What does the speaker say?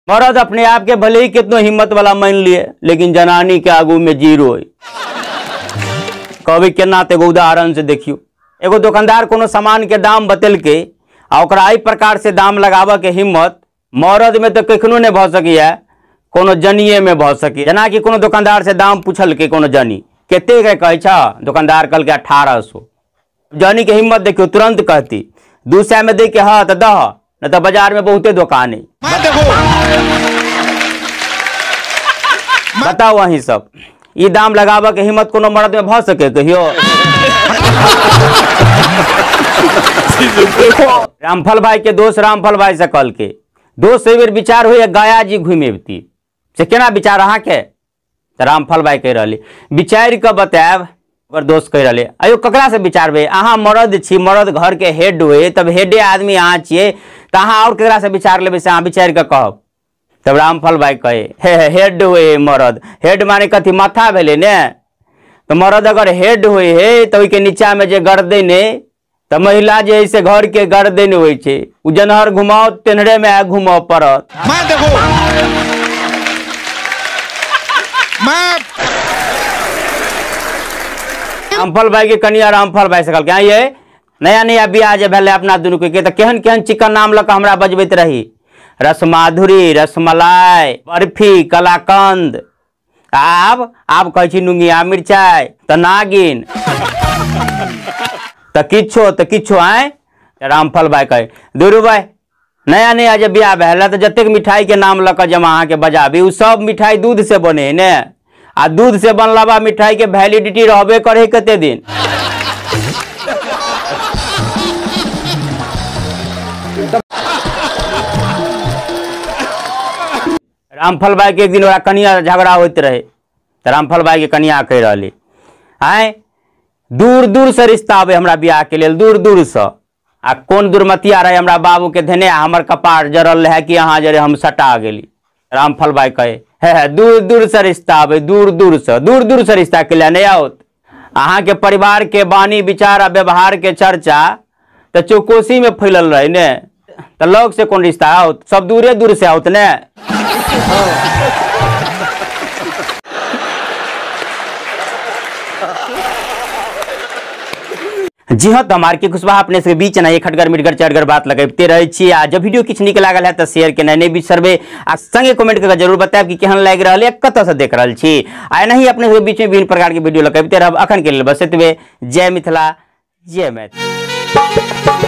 मर्द अपने आप के भले ही कितनो हिम्मत वाला मान लिए, लेकिन जनानी के आगू में जीरो है। कहबै केना तऽ एगो उदाहरण से देखियो। एगो दुकानदार कोनो सामान के दाम बतेलकै आ ओकरा एहि प्रकार से दाम लगाबऽ के हिम्मत मर्द में तऽ कखनो नहि भऽ सकैया, कोनो जनिये में भऽ सकैया। जेनाकि कोनो दुकानदार से दाम पुछलकै कोनो जनी, कते के कहै छ? दुकानदार कहलकै 1800। जनी के हिम्मत देखियो, तुरंत कहती 200 में दे के ह तऽ दह, नहीं तो बाजार में बहुते दुकान है। बताओ वही सब ई दाम लगाबऽ के हिम्मत कोनो मर्द में भऽ सके कहियो? रामफल भाई के दोस्त रामफल भाई से कहलकै, दोस्त एहि बेर विचार होइए गया जी घुमि अबती, से केना विचार अहाँके? तऽ रामफल भाई कहि रहलै विचारि कऽ बतायब। ओकर दोस्त कहि रहलै अयो ककरा से विचारबै, अहाँ मर्द छी, मर्द घर के हेड होय, तब हेडे आदमी अहाँ छियै, तऽ अहाँ आओर ककरा से विचार लेबै से अहाँ विचारि कऽ कहब। तब रामफल भाई कहे हे हे हेड होय मर्द, हेड माने कथी माथा भेलै ने, तऽ मर्द अगर हेड होय है तऽ ओहिके नीचा में जे गर्दन है, तऽ महिला जे है से घर के गर्दन होइ छै, ओ जनहर घुमाओ तेनहरे में घुमऽ पड़त। रामफल भाई के कनिया रामफल भाई से कहलकै आइये नया नया बियाह जे भेलै अपना दुनू के तऽ केहन केहन चिकन नाम लऽ कऽ हमरा बजबैत रही, रसमाधुरी, रसमलाई, बर्फी, कलाकंद, आब आब कहै छी नुंगिया मिरचाइ तऽ नागिन तऽ किछो आँय। रामफल भाई कहे दुरू भाई नया नया जे बियाह भेल तऽ जतेक मिठाई के नाम लऽ कऽ जे हम अहाँके बजाबी ओ सब मिठाई दूध से बने ने, आ दूध से बनलबा मिठाई के वैलिडिटी रहबे करे कते दिन। रामफल भाई के एक दिन ओकरा कनिया झगड़ा होइत रहे तऽ रामफल भाई के कनिया कहि रहली आँय दूर दूर से रिश्ता आबै हमरा बियाह के लेल, दूर दूर से, आ कोन दुर्मतिया रहे हमरा बाबू के धेने, आ हमर कपार जरल रहे कि अहाँ जरे हम सटा गेली। रामफल भाई कहे हे हे दूर दूर से रिश्ता आबै, दूर दूर से, दूर दूर से रिश्ता के लिए नहीं आओत, अहाँ के परिवार के वाणी विचार आ व्यवहार के चर्चा तऽ चौकोसी में फैलल रहे ने, तऽ लग से कोन रिश्ता आओत, सब दूरे दूर से आओत ने। जी हाँ, तो हम आर के कुशवाहा अपने सबके बीच ना खटगर मिटगर चढ़गर बात लगबिते रहै छी। आ जब वीडियो किछु नीक लागल है तऽ शेयर केनाइ नहि बिसरबै, आ संगे कमेंट कऽ जरूर बतायब कि केहन लागि रहल है, कतऽसँ देख रहल छी। आ एनाही अपने सबके बीच में विभिन्न प्रकार के वीडियो लगबिते रहब। अखन के लेल बस एतबे। जय मिथिला, जय मैथिली।